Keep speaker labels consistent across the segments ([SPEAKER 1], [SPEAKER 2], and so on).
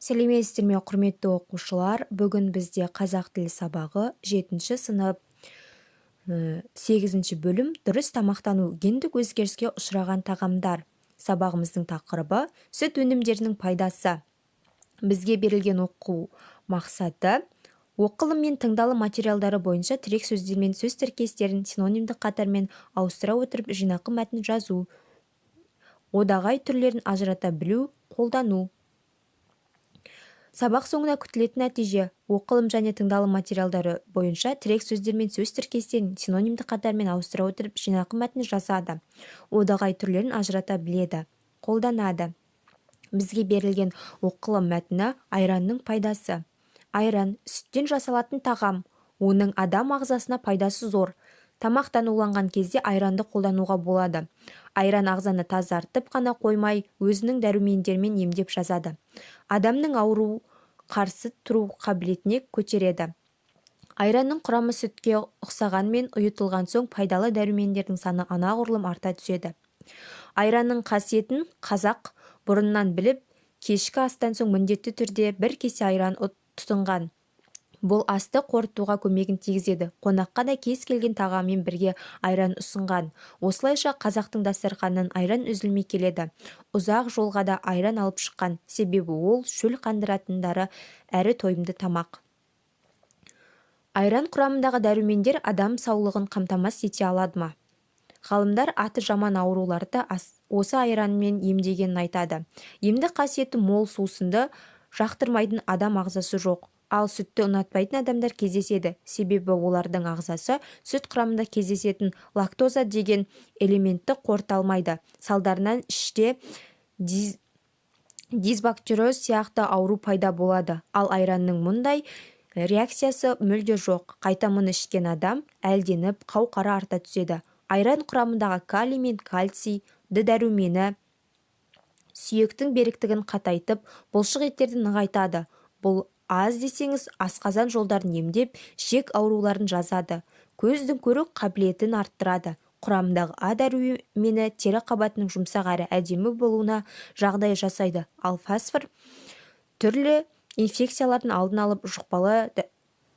[SPEAKER 1] Сәлеметсіздер ме, құрметті оқушылар! Бүгін бізде қазақ тілі сабағы 7 сынып 8 бөлім дұрыс тамақтану, гендік өзгеріске ұшыраған тағамдар. Сабағымыздың тақырыбы сүт өнімдерінің пайдасы. Бізге берілген оқу мақсаты оқылым мен тыңдалым материалдары бойынша тірек сөздер мен сөз тіркестерін синонимдік қатармен ауыстыра отырып жинақы мәтін жазу, одағай түрлерін ажырата білу, қолдану. Сабақ соңында күтілетін нәтиже: оқылым және тыңдалым материалдары бойынша тірек сөздер мен сөз тіркестерін синонимдік қатармен ауыстыра отырып жинақы мәтін жазады, одағай түрлерін ажырата біледі, қолданады. Бізге берілген оқылым мәтіні айранның пайдасы. Айран сүттен жасалатын тағам, оның адам ағзасына пайдасы зор. Тамақтан уланған кезде айранды қолдануға болады. Айран ағзаны тазартып қана қоймай, өзінің дәрумендерімен емдеп жазады. Адамның ауру қарсы тұру қабілетіне көтереді. Айранның құрамы сүтке ұқсағанмен, ұйытылған соң пайдалы дәрумендердің саны анағұрлым арта түседі. Айранның қасиетін қазақ бұрыннан біліп, кешкі астан соң міндетті түрде бір кесе айран тұтынған. Бұл асты қорытуға көмегін тигізеді. Қонаққа да кез келген тағаммен бірге айран ұсынған. Осылайша қазақтың дастарханынан айран үзілмей келеді. Ұзақ жолға да айран алып шыққан. Себебі ол шөл қандыратындары әрі тойымды тамақ. Айран құрамындағы дәрумендер адам саулығын қамтамасыз ете алады ма? Ғалымдар аты жаман ауруларды осы айранмен емдегенін айтады. Емдік қасиеті мол сусынды жақтырмайтын адам ағзасы жоқ. Ал сүтті ұнатпайтын адамдар кездеседі, себебі олардың ағзасы сүт құрамында кездесетін лактоза деген элементті қорыта алмайды. Салдарынан іште дисбактериоз сияқты ауру пайда болады. Ал айранның мұндай реакциясы мүлде жоқ. Қайта мұны ішкен адам әлденіп, қауқары арта түседі. Айран құрамындағы калий мен кальций, Д дәрумені сүйектің беріктігін қатайтып, бұлшық еттерді нығайтады. Бұл аз десеңіз, асқазан жолдарын емдеп, ішек ауруларын жазады, көздің көру қабілетін арттырады. Құрамындағы А дәрумені тері қабатының жұмсақ әрі әдемі болуына жағдай жасайды. Ал фосфор түрлі инфекциялардың алдын алып, жұқпалы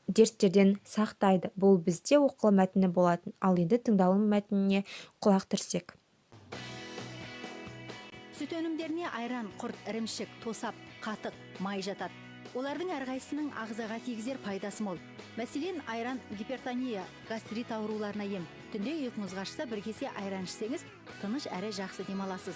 [SPEAKER 1] дерттерден сақтайды. Бұл бізде оқылым мәтіні болатын. Ал енді тыңдалым мәтініне құлақ түрсек.
[SPEAKER 2] Сүт өнімдеріне айран, құрт, ірімшік, тосап, қатық, май жатады. Олардың әрқайсысының ағзаға тигізер пайдасы мол. Мәселен, айран гипертония, гастрит ауруларына ем. Түнде ұйқыңыз қашса, бір кесе айран ішсеңіз, тыныш әрі жақсы демаласыз.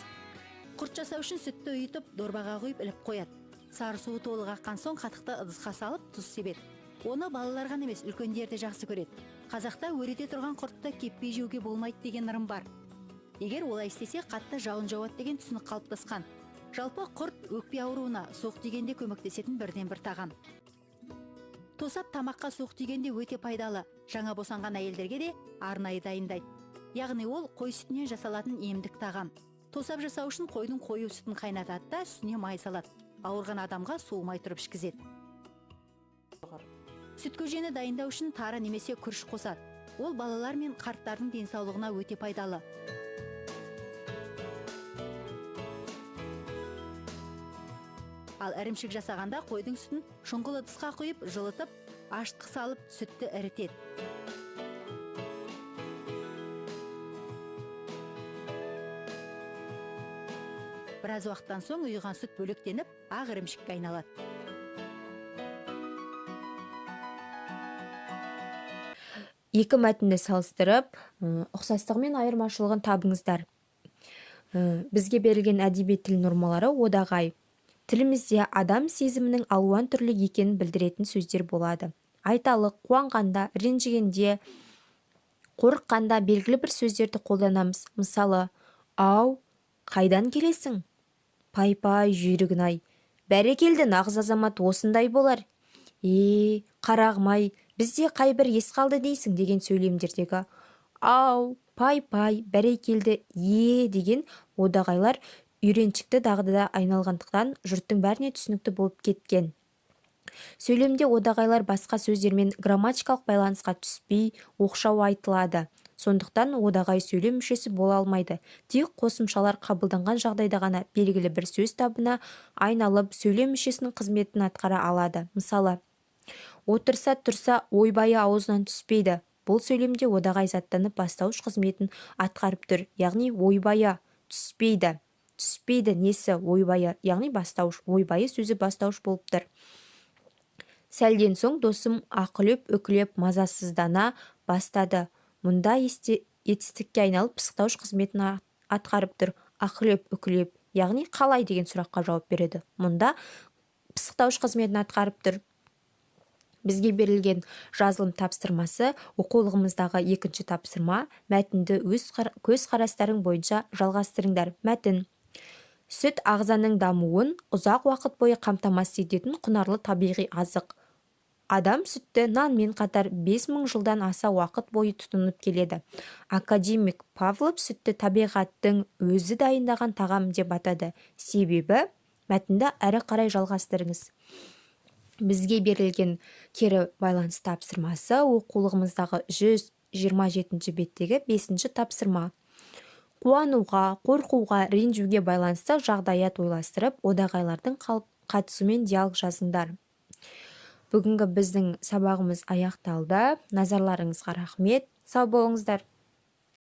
[SPEAKER 2] Құрт жасау үшін сүтті ұйытып, дорбаға құйып іліп қояды. Сары суы толық аққан соң қатықты ыдысқа салып, тұз себеді. Оны балалар ғана емес, үлкендер де жақсы көреді. Қазақта өреде тұрған құртты кеппей жеуге болмайды деген ырым бар. Егер олай істесе, қатты жауын жауады деген түсінік қалыптасқан. Жалпы құрт өкпе ауруына, суық тигенде көмектесетін бірден бір тағам. Тосап тамаққа суық тигенде өте пайдалы. Жаңа босанған әйелдерге де арнайы дайындайды. Яғни ол қой сүтінен жасалатын емдік тағам. Тосап жасау үшін қойдың қою сүтін қайнатады да үстіне май салады. Ауырған адамға суымай тұрып ішкізеді. Сүт көжені дайындау үшін тары немесе күріш қосады. Ол балалар мен қарттардың денсаулығына өте пайдалы. Ал ірімшік жасағанда қойдың сүтін шұңғыл ыдысқа құйып, жылытып, ашытқы салып, сүтті ірітеді. Біраз уақыттан соң ұйыған сүт бөлектеніп, ақ ірімшікке айналады.
[SPEAKER 1] Екі мәтінді салыстырып, ұқсастығы мен айырмашылығын табыңыздар. Бізге берілген әдеби тіл нормалары одағай. Тілімізде адам сезімінің алуан түрлі екенін білдіретін сөздер болады. Айталық, қуанғанда, ренжігенде, қорыққанда белгілі бір сөздерді қолданамыз. Мысалы, ау, қайдан келесің? Пай-пай, жүйрігін-ай. Бәрекелді, нағыз азамат осындай болар. Е, қарағым-ай, бізде қай бір ес қалды дейсің деген сөйлемдердегі ау, пай-пай, бәрекелді, е деген одағайлар үйреншікті дағдыда айналғандықтан жұрттың бәріне түсінікті болып кеткен. Сөйлемде одағайлар басқа сөздермен грамматикалық байланысқа түспей, оқшау айтылады. Сондықтан одағай сөйлем мүшесі бола алмайды. Тек қосымшалар қабылданған жағдайда ғана белгілі бір сөз табына айналып, сөйлем мүшесінің қызметін атқара алады. Мысалы, отырса, тұрса, ойбайы аузынан түспейді. Бұл сөйлемде одағай заттанып, бастауыш қызметін атқарып тұр, яғни ойбайы түспейді. Түспейді несі? Ойбайы, яғни бастауыш. Ойбайы сөзі бастауыш болып тұр. Сәлден соң досым аһылап-үһілеп мазасыздана бастады. Мұнда етістікке айналып, пысықтауыш қызметін атқарып тұр. Аһылап-үһілеп, яғни қалай деген сұраққа жауап береді. Мұнда пысықтауыш қызметін атқарып тұр. Бізге берілген жазылым тапсырмасы, оқулығымыздағы екінші тапсырма. Мәтінді өз көзқарастарың бойынша жалғастырыңдар. Мәтін. Сүт – ағзаның дамуын ұзақ уақыт бойы қамтамасыз ететін құнарлы табиғи азық. Адам сүтті нанмен қатар 5000 жылдан аса уақыт бойы тұтынып келеді. Академик Павлов сүтті табиғаттың өзі дайындаған тағам деп атады. Себебі? Мәтінді әрі қарай жалғастырыңыз. Бізге берілген кері байланыс тапсырмасы, оқулығымыздағы 127 беттегі бесінші тапсырма. Қуануға, қорқуға, ренжуге байланысты жағдаят ойластырып, одағайлардың қатысуымен диалог жазыңдар. Бүгінгі біздің сабағымыз аяқталды. Назарларыңызға рахмет, сау болыңыздар.